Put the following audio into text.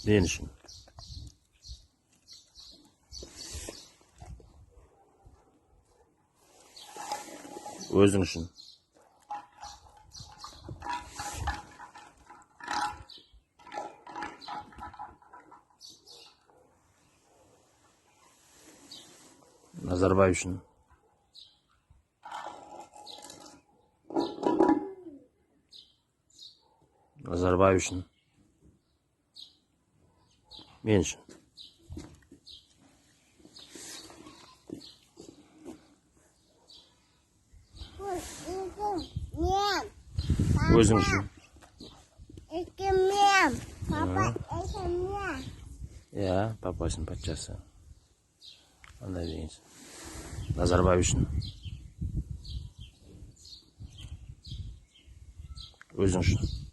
Мен үшін. Өзің үшін. Назарбаев үшін. Назарбаев үшін. Мен үшін. Мен. Өзің үшін. Мен. Папа, это мен. Иә, папасының патшасы. Андай дегенсің. Назарбаев үшін. Өзің үшін.